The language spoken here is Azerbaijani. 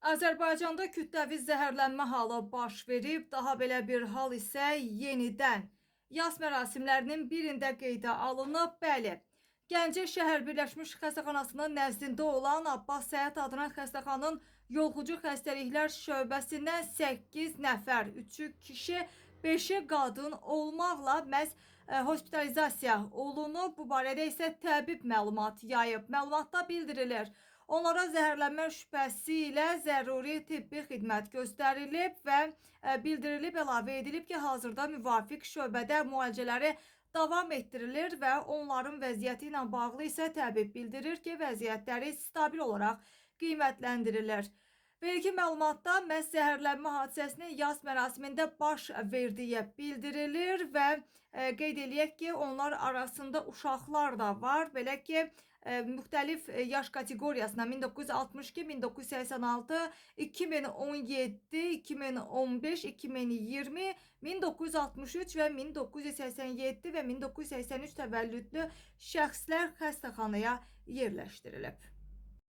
Azərbaycanda kütləvi zəhərlənmə halı baş verib, daha belə bir hal isə yenidən yas mərasimlərinin birində qeydə alınıb. Bəli, Gəncə şəhər Birləşmiş Xəstəxanasının nəzdində olan Abbas Səyət adına xəstəxananın yoluxucu xəstəliklər şöbəsindən 8 nəfər, 3-ü kişi, 5-i qadın olmaqla məhz hospitalizasiya olunub. Bu barədə isə təbib məlumat yayıb. Məlumatda bildirilir: onlara zəhərlənmə şübhəsi ilə zəruri tibbi xidmət göstərilib və bildirilib, əlavə edilib ki, hazırda müvafiq şöbədə müalicələri davam etdirilir və onların vəziyyəti ilə bağlı isə təbib bildirir ki, vəziyyətləri stabil olaraq qiymətləndirilir. Belə ki, məlumatda məhz zəhərlənmə hadisəsinin yas mərasimində baş verdiyi bildirilir və qeyd eləyək ki, onlar arasında uşaqlar da var. Belə ki, müxtəlif yaş kateqoriyasına 1962, 1986, 2017, 2015, 2020, 1963 və 1987 və 1983 təvəllüdlü şəxslər xəstəxanaya yerləşdirilib.